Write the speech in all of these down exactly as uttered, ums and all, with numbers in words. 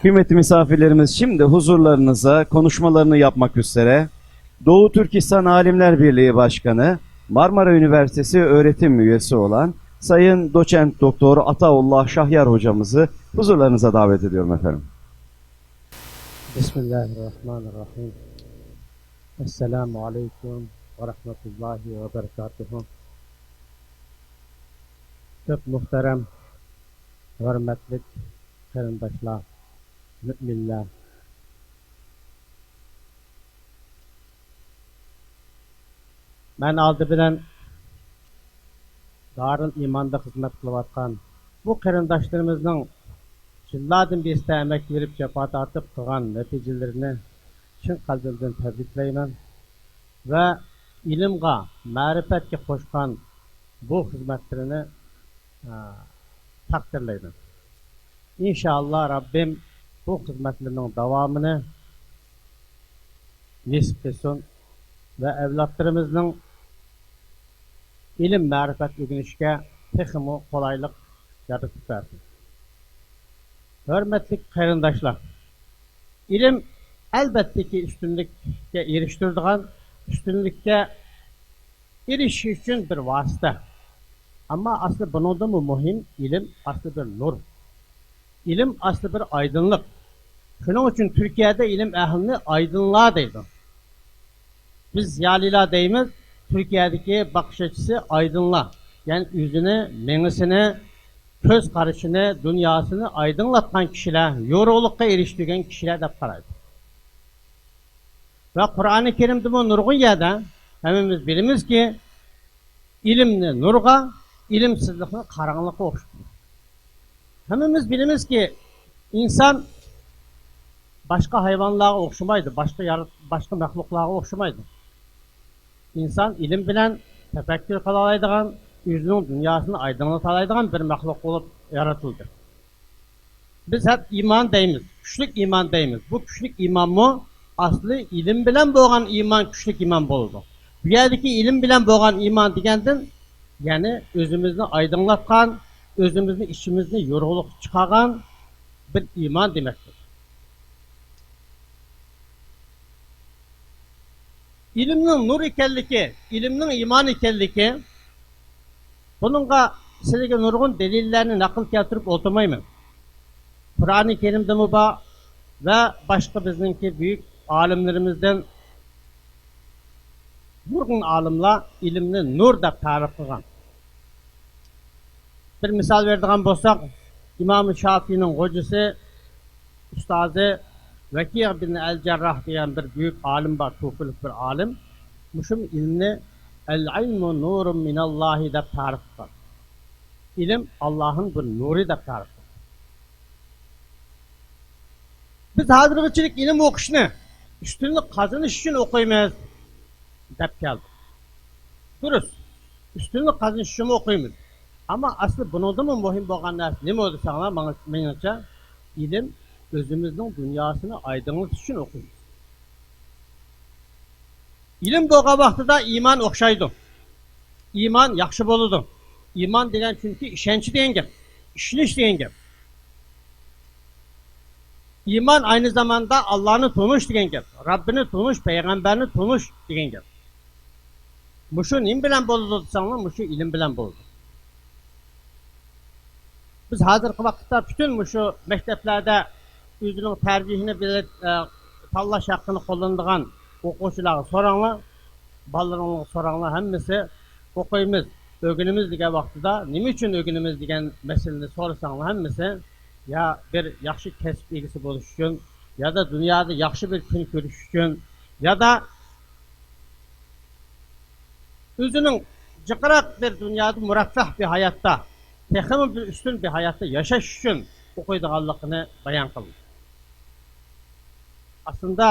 Kıymetli misafirlerimiz, şimdi huzurlarınıza konuşmalarını yapmak üzere Doğu Türkistan Alimler Birliği Başkanı, Marmara Üniversitesi öğretim üyesi olan Sayın Doçent Doktor Ataullah Şahyar hocamızı huzurlarınıza davet ediyorum efendim. بسم الله الرحمن الرحيم. السلام عليكم ورحمة الله وبركاته. كۆپ مۇھتەرەم، ھۆرمەتلىك قېرىنداشلار، مۆمىنلەر. مەن ئالدى بىلەن دارىل ئىماندا خىزمەت قىلىۋاتقان بۇ قېرىنداشلىرىمىزنىڭ يىللاردىن بېسىتە ئەمەك بېرىپ، جاپا تارتىپ قىلغان نەتىجىلىرىنى چىن قەلبىمدىن تەبرىكلەيمەن ۋە ئىلىمغا، مەرىپەتكە قوشقان بۇ خىزمەتلىرىنى، ئە، تەقدىرلەيمەن. ئىنشائاللا، رەببىم بۇ خىزمەتلىرىنىڭ داۋامىنى نېسىپ قىلسۇن ۋە ئەۋلادلىرىمىزنىڭ ئىلىم، مەرىپەت ئۆگىنىشىگە تېخىمۇ قولايلىق يارىتىپ بەرسۇن. ھۆرمەتلىك قېرىنداشلار، ئىلىم ئەلبەتتىكى ئۈستۈنلۈككە ئېرىشتۈرىدىغان، ئۈستۈنلۈككە ئېرىشىش ئۈچۈن بىر ۋاسىتە. ئەمما ئەسلى بۇنىڭدىنمۇ مۇھىم، ئىلىم ئەسلى بىر نۇر. ئىلىم ئەسلى بىر ئايدىڭلىق. شۇنىڭ ئۈچۈن تۈركىيەدە ئىلىم ئەھلىنى ئايدىڭلار دەيدۇ. بىز زىيالىيلار دەيمىز، تۈركىيەدىكى باقىش ئاچىسى ئايدىڭلار. يەنى ئۆزىنى، مېڭىسىنى، كۆز قارىشىنى، دۇنياسىنى ئايدىڭلاتقان كىشىلەر، يورۇقلۇققا ئېرىشتۈرگەن كىشىلەر دەپ قارايدۇ. ۋە قۇرئانى كەرىمدىمۇ نۇرغۇن يەردە ھەممىمىز بىلىمىزكى، ئىلىمنى نۇرغا، ئىلىمسىزلىكنى قاراڭلىققا ئوخشىتىدۇ. ھەممىمىز بىلىمىزكى، ئىنسان باشقا ھايۋانلارغا ئوخشىمايدۇ، باشقا يارات-، باشقا مەخلۇقلارغا ئوخشىمايدۇ. ئىنسان ئىلىم بىلەن تەپەككۇر قىلالايدىغان، ئۆزىنىڭ دۇنياسىنى ئايدىڭلىتالايدىغان بىر مەخلۇق بولۇپ يارىتىلدى. بىز ھەم ئىمان دەيمىز، كۈچلۈك ئىمان دەيمىز. بۇ كۈچلۈك ئىمانمۇ ئەسلى ئىلىم بىلەن بولغان ئىمان كۈچلۈك ئىمان بولىدۇ. بۇ يەردىكى ئىلىم بىلەن بولغان ئىمان دېگەندىن، يەنى ئۆزىمىزنى ئايدىڭلاتقان، ئۆزىمىزنى، ئىچىمىزنى يورۇقلۇققا چىقارغان بىر ئىمان دېمەكتۇر. ئىلىمنىڭ نۇر ئىكەنلىكى، ئىلىمنىڭ ئىمان ئىكەنلىكى، بۇنىڭغا سىلىگە نۇرغۇن دەلىللەرنى نەقىل كەلتۈرۈپ ئولتۇرمايمەن. قۇرئانى كەرىمدىمۇ بار ۋە باشقا بىزنىڭكى بۈيۈك ئالىملىرىمىزدىن نۇرغۇن ئالىملار ئىلىمنى نۇر دەپ تەرىپ قىلغان. بىر مىسال بېرىدىغان بولساق، ئىمام شافىينىڭ غوجىسى، ئۇستازى ۋەكىئ بىن ئەل جەرراھ دېگەن بىر بۈيۈك ئالىم بار، كۇفىلىق بىر ئالىم. مۇشۇ ئىلىمنى «ئەل ئىلمۇ نۇرۇن مىنەللاھى» دەپ تەرىپ قىلغان. ئىلىم ئاللاھنىڭ بىر نۇرى دەپ تەرىپ قىلغان. بىز ھازىرغىچىلىك ئىلىم ئوقۇشنى ئۈستۈنلۈك قازىنىش ئۈچۈن ئوقۇيمىز دەپ كەلدۇق. دۇرۇس، ئۈستۈنلۈك قازىنىش ئۈچۈنمۇ ئوقۇيمىز. ئەمما ئەسلى بۇنىڭدىنمۇ مۇھىم بولغان نەرسە نېمە دېسەڭلار، ماڭا، مېنىڭچە، ئىلىم ئۆزىمىزنىڭ دۇنياسىنى ئايدىڭلىتىش ئۈچۈن ئوقۇيمىز. ئىلىم بولغان ۋاقتىدا ئىمان ئوخشايدۇ. ئىمان ياخشى بولىدۇ. ئىمان دېگەن چۈنكى ئىشەنچ دېگەن گەپ، ئىشىنىش دېگەن گەپ. ئىمان ئەينى زاماندا ئاللانى تونۇش دېگەن گەپ، رەببىنى تونۇش، پەيغەمبەرنى تونۇش دېگەن گەپ. مۇشۇ نېمە بىلەن بولىدۇ دېسەڭلار، مۇشۇ ئىلىم بىلەن بولىدۇ. بىز ھازىرقى ۋاقىتتا پۈتۈن مۇشۇ مەكتەپلەردە ئۆزىنىڭ تەرجىھىنى بىلىپ، ئە، تاللاش ھەققىنى قوللىنىدىغان ئوقۇغۇچىلارغا سوراڭلار، بالىلىرىڭلارغا سوراڭلار، ھەممىسى «ئوقۇيمىز، ئۆگىنىمىز» دېگەن ۋاقتىدا، «نېمە ئۈچۈن ئۆگىنىمىز؟» دېگەن مەسىلىنى سورىساڭلار، ھەممىسى يا بىر ياخشى كەسىپ ئىگىسى بولۇش ئۈچۈن، يا دا دۇنيادا ياخشى بىر كۈن كۆرۈش ئۈچۈن، يا دا ئۆزىنىڭ جىقراق بىر دۇنيادا مۇرەففەھ بىر ھاياتتا، تېخىمۇ بىر ئۈستۈن بىر ھاياتتا ياشاش ئۈچۈن ئوقۇيدىغانلىقىنى بايان قىلدى. ئەسلىدە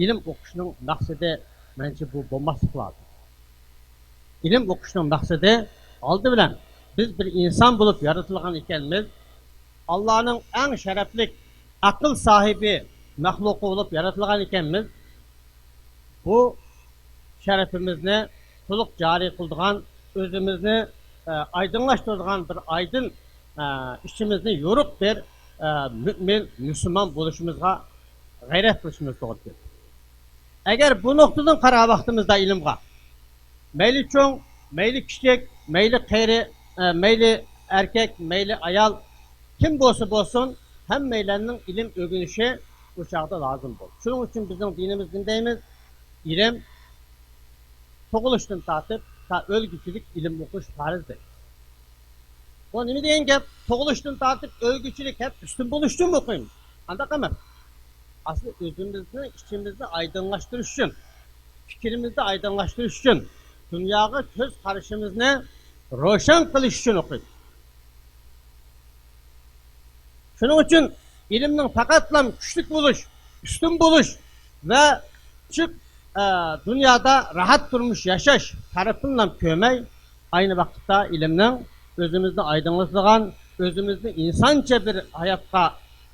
ئىلىم ئوقۇشنىڭ مەقسىتى، مەنچە، بۇ بولماسلىقى لازىم. ئىلىم ئوقۇشنىڭ مەقسىتى، ئالدى بىلەن، بىز بىر ئىنسان بولۇپ يارىتىلغان ئىكەنمىز، ئاللانىڭ ئەڭ شەرەپلىك ئەقىل ساھىبى مەخلۇقى بولۇپ يارىتىلغان ئىكەنمىز. بۇ شەرىپىمىزنى تولۇق جارى قىلىدىغان، ئۆزىمىزنى، ئە، ئايدىڭلاشتۇرىدىغان بىر ئايدىن، ئە، ئىچىمىزنى يورۇق بىر، ئە، مۆمىن، مۇسۇلمان بولۇشىمىزغا غەيرەت قىلىشىمىز توغرا كېلىدۇ. ئەگەر بۇ نۇقتىدىن قارىغان ۋاقتىمىزدا ئىلىمغا، مەيلى چوڭ، مەيلى كىچىك، مەيلى قېرى، ئە، مەيلى ئەركەك، مەيلى ئايال، كىم بولسا بولسۇن، ھەممەيلەننىڭ ئىلىم ئۆگىنىشى بۇ چاغدا لازىم بولدى. شۇنىڭ ئۈچۈن بىزنىڭ دىنىمىز نېمە دەيمىز؟ ئىلىم تۇغۇلۇشتىن تارتىپ تا ئۆلگۈچىلىك ئىلىم ئوقۇش پەرز دەيدۇ. بۇ نېمە دېگەن گەپ؟ تۇغۇلۇشتىن تارتىپ ئۆلگۈچىلىك ھەم ئۆسۈپ بولۇش ئۈچۈن ئوقۇيمىز. ئانداق ئەمەس. ئاسلى ئۆزىمىزنى، ئىچىمىزنى ئايدىڭلاشتۇرۇش ئۈچۈن، پىكرىمىزنى ئايدىڭلاشتۇرۇش ئۈچۈن، دۇنياغا كۆز قارىشىمىزنى روشەن قىلىش ئۈچۈن ئوقۇيمىز. شۇنىڭ ئۈچۈن ئىلىمنىڭ پەقەتلا كۈچلۈك بولۇش، ئۈستۈن بولۇش ۋە ئىچىپ، ئە، دۇنيادا راھەت تۇرمۇش ياشاش تەرىپىنىلا كۆرمەي، ئاينى ۋاقىتتا ئىلىمنىڭ ئۆزىمىزنى ئايدىڭلىتىدىغان، ئۆزىمىزنى ئىنسانچە بىر ھاياتقا،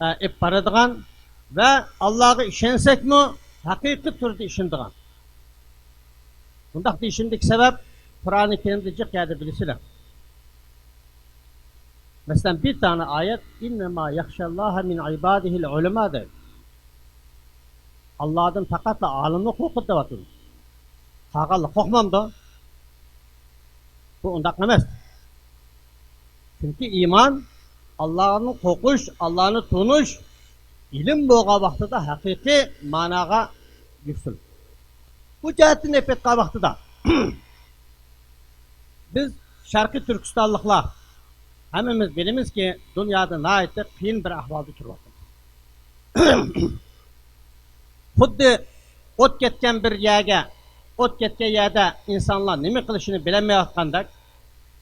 ئە، ئېلىپ بارىدىغان ۋە ئاللاغا ئىشەنسەكمۇ ھەقىقىي تۈردە ئىشىنىدىغان. بۇنداق دېيىشىمدىكى سەۋەب، قۇرئانى كەرىمدە جىق يەردە بىلىسىلەر. مەسىلەن، بىر دانە ئايەت، «ئىننەما يەخشەللاھە مىن ئىبادىھىل ئۇلەما» دەيدۇ. ئاللادىن پەقەتلا ئالىملار قورقىدۇ دەۋاتىدۇ. قالغانلار قورقمامدۇ؟ بۇ ئۇنداق ئەمەس. چۈنكى ئىمان، ئاللادىن قورقۇش، ئاللانى تونۇش، ئىلىم بولغان ۋاقتىدا ھەقىقىي ماناغا يۈكسىلىدۇ. بۇ جەھەتتىن ئېلىپ ئېيتقان ۋاقتىدا، بىز شەرقىي تۈركىستانلىقلار ھەممىمىز بىلىمىزكى، دۇنيادا ناھايىتى قىيىن بىر ئەھۋالدا تۇرۇۋاتىمىز. خۇددى ئوت كەتكەن بىر يەرگە، ئوت كەتكەن يەردە ئىنسانلار نېمە قىلىشىنى بىلەلمەيۋاتقاندەك،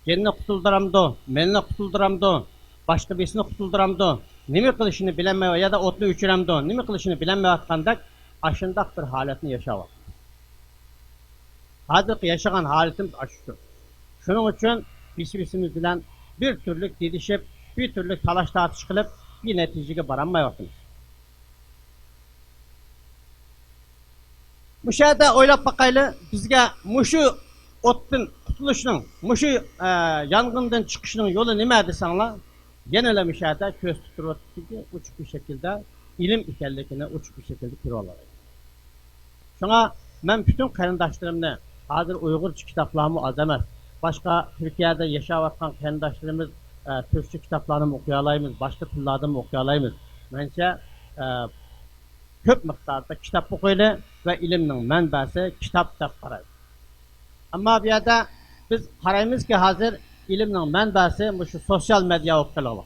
جېنىنى قۇتۇلدۇرامدۇ، مېلىنى قۇتۇلدۇرامدۇ، باشقا بىرسىنى قۇتۇلدۇرامدۇ، نېمە قىلىشىنى بىلەلمەي، يا دا ئوتنى ئۆچۈرەمدۇ، نېمە قىلىشىنى بىلەلمەيۋاتقاندەك، ئاشۇنداق بىر ھالەتنى ياشاۋاتىمىز. ھازىرقى ياشىغان ھالىتىمىز ئاشۇ. شۇنىڭ ئۈچۈن بىر-بىرىمىز بىلەن بىر تۈرلۈك دېدىشىپ، بىر تۈرلۈك تالاش-تارتىش قىلىپ، بىر نەتىجىگە بارالمايۋاتىمىز. مۇشۇ يەردە ئويلاپ باقايلى، بىزگە مۇشۇ ئوتتىن قۇتۇلۇشنىڭ، مۇشۇ، ئە، يانغىندىن چىقىشنىڭ يولى نېمە دېسەڭلار، يەنىلا مۇشۇ يەردە كۆرسىتىپ تۇرۇۋاتىدۇكى ئوچۇق بىر شەكىلدە ئىلىم ئىكەنلىكىنى ئوچۇق بىر شەكىلدە كۆرۈۋالالايدۇ. شۇڭا مەن پۈتۈن قېرىنداشلىرىمنى، ھازىر ئۇيغۇرچە كىتابلارمۇ ئاز ئەمەس، باشقا تۈركىيەدە ياشاۋاتقان قېرىنداشلىرىمىز، ئە، تۈركچە كىتابلارنىمۇ ئوقۇيالايمىز، باشقا تىللاردىمۇ ئوقۇيالايمىز. مەنچە، ئە، كۆپ مىقداردا كىتاب ئوقۇيلى ۋە ئىلىمنىڭ مەنبەسى كىتاب دەپ قارايلى. ئەمما بۇ يەردە بىز قارايمىزكى، ھازىر ئىلىمنىڭ مەنبەسى مۇشۇ سوتسىيال مېدىيا بولۇپ قېلىۋاتىدۇ.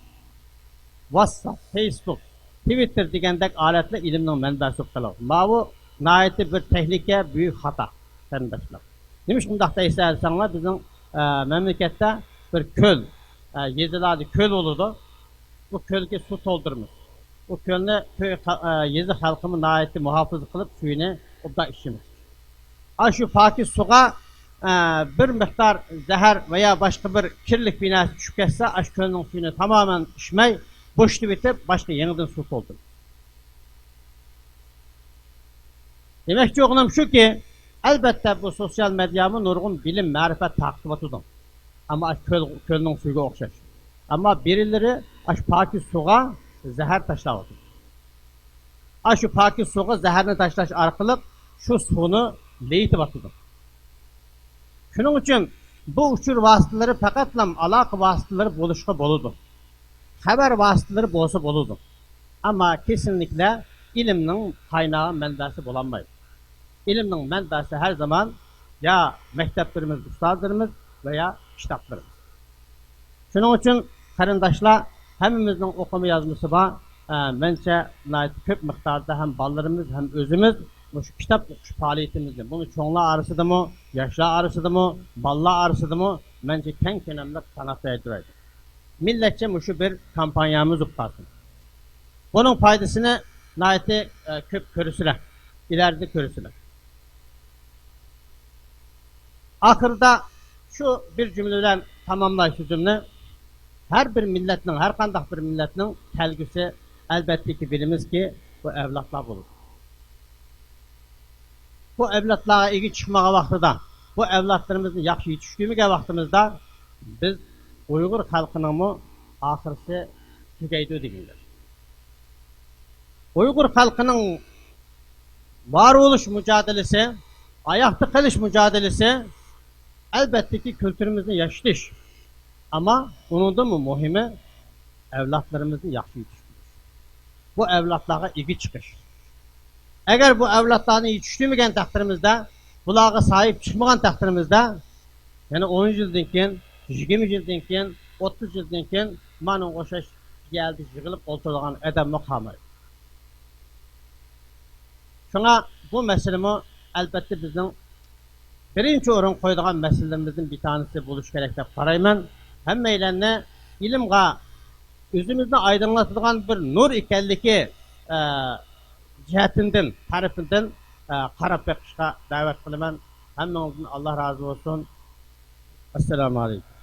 ۋاتساپ، فېيسبۇك، تىۋىتتېر دېگەندەك ئالەتلەر ئىلىمنىڭ مەنبەسى بولۇپ قېلىۋاتىدۇ. ماۋۇ ناھايىتى بىر تەھلىكە، بۈيۈك خاتا، قېرىنداشلار. نېمىشقا ئۇنداق دەيسىلەر دېسەڭلار، بىزنىڭ، ئە، مەملىكەتتە بىر كۆل، ئە، يېزىلاردا كۆل بولىدۇ. بۇ كۆلگە سۇ تولدۇرىمىز. بۇ كۆلنى كۆي خە-، ئە، يېزا خەلقىمۇ ناھايىتى مۇھاپىزە قىلىپ، سۈيىنى ئوبدان ئىچىمىز. ئاشۇ پاكىز سۇغا، ئە، بىر مىقدار زەھەر ۋە يا باشقا بىر كىرلىك بىر نەرسە چۈشۈپ كەتسە، ئاشۇ كۆلنىڭ سۈيىنى تامامەن ئىچمەي، بوشىتىۋېتىپ، باشقا يېڭىدىن سۇ تولدۇرىمىز. دېمەكچى بولغىنىم شۇكى، ئەلبەتتە، بۇ سوتسىيال مېدىيامۇ نۇرغۇن بىلىم، مەرىپەت تارقىتىۋاتىدۇ. ئەمما ئاشۇ كۆل، كۆلنىڭ سۈيىگە ئوخشاش. ئەمما بىرىلىرى ئاشۇ پاكىز سۇغا زەھەر تاشلاۋاتىدۇ. ئاشۇ پاكىز سۇغا زەھەرنى تاشلاش ئارقىلىق شۇ سۇنى لېيىتىۋاتىدۇ. شۇنىڭ ئۈچۈن بۇ ئۇچۇر ۋاسىتىلىرى پەقەتلا ئالاقە ۋاسىتىلىرى بولۇشقا بولىدۇ. خەۋەر ۋاسىتىلىرى بولسا بولىدۇ. ئەمما كېسىنلىكلەر ئىلىمنىڭ قاينىغى، مەنبەسى بولالمايدۇ. ئىلىمنىڭ مەنبەسى ھەر زامان يا مەكتەپلىرىمىز، ئۇستازلىرىمىز ۋە يا كىتابلىرىمىز. شۇنىڭ ئۈچۈن قېرىنداشلار، ھەممىمىزنىڭ ئوقۇما يازمىسى بار. ئە، مەنچە ناھايىتى كۆپ مىقداردا ھەم بالىلىرىمىز، ھەم ئۆزىمىز مۇشۇ كىتاب ئوقۇش پائالىيىتىمىزنى، بۇنى چوڭلار ئارىسىدىمۇ، ياشلار ئارىسىدىمۇ، بالىلار ئارىسىدىمۇ مەنچە كەڭ كۆلەملىك قانات يايدۇرايلى. مىللەتچە مۇشۇ بىر كامپانىيەمىز بولۇپ قالسۇن. بۇنىڭ پايدىسىنى ناھايىتى، ئە، كۆپ كۆرىسىلەر، ئىلەردە كۆرىسىلەر. ئاخىرىدا شۇ بىر جۈملە بىلەن تاماملاي سۆزۈمنى. ھەر بىر مىللەتنىڭ، ھەر قانداق بىر مىللەتنىڭ كەلگۈسى، ئەلبەتتىكى، بىلىمىزكى، بۇ ئەۋلادلار بولىدۇ. بۇ ئەۋلادلارغا ئىگە چىقمىغان ۋاقتىدا، بۇ ئەۋلادلىرىمىزنى ياخشى يېتىشتۈرمىگەن ۋاقتىمىزدا، بىز ئۇيغۇر خەلقىنىڭمۇ ئاخىرسى تۈگەيدۇ دېگەن گەپ. ئۇيغۇر خەلقىنىڭ ۋار بولۇش مۇجادىلىسى، ئاياقتا قېلىش مۇجادىلىسى، ئەلۋەتتىكى، كۈلتۈرىمىزنى ياشىتىش، ئەمما ئۇنىڭدىنمۇ مۇھىمى، ئەۋلادلىرىمىزنى ياخشى يېتىشتۈرۈش. بۇ ئەۋلادلارغا ئىگە چىقىش. ئەگەر بۇ ئەۋلادلارنى يېتىشتۈرمىگەن تەقدىرىمىزدە، بۇلارغا ساھىب چىقمىغان تەقدىرىمىزدە، يەنە ئون يىلدىن كېيىن، يىگىرمە يىلدىن كېيىن، ئوتتۇز يىلدىن كېيىن مانا ئوخشاش يەردە يىغىلىپ ئولتۇرىدىغان ئادەممۇ قالمايدۇ. شۇڭا بۇ مەسىلىمۇ، ئەلۋەتتە، بىزنىڭ بىرىنچى ئورۇن قويىدىغان مەسىلىلىرىمىزدىن بىر تانىسى بولۇشى كېرەك دەپ قارايمەن. ھەممەيلەننى ئىلىمغا، ئۆزىمىزنى ئايدىڭلىتىدىغان بىر نۇر ئىكەنلىكى، ئە، جەھەتىندىن، تەرىپىدىن، ئە، قاراپ بېقىشقا دەۋەت قىلىمەن. ھەممىڭىزدىن ئاللا رازى بولسۇن. ئەسسالامۇ ئەلەيكۇم.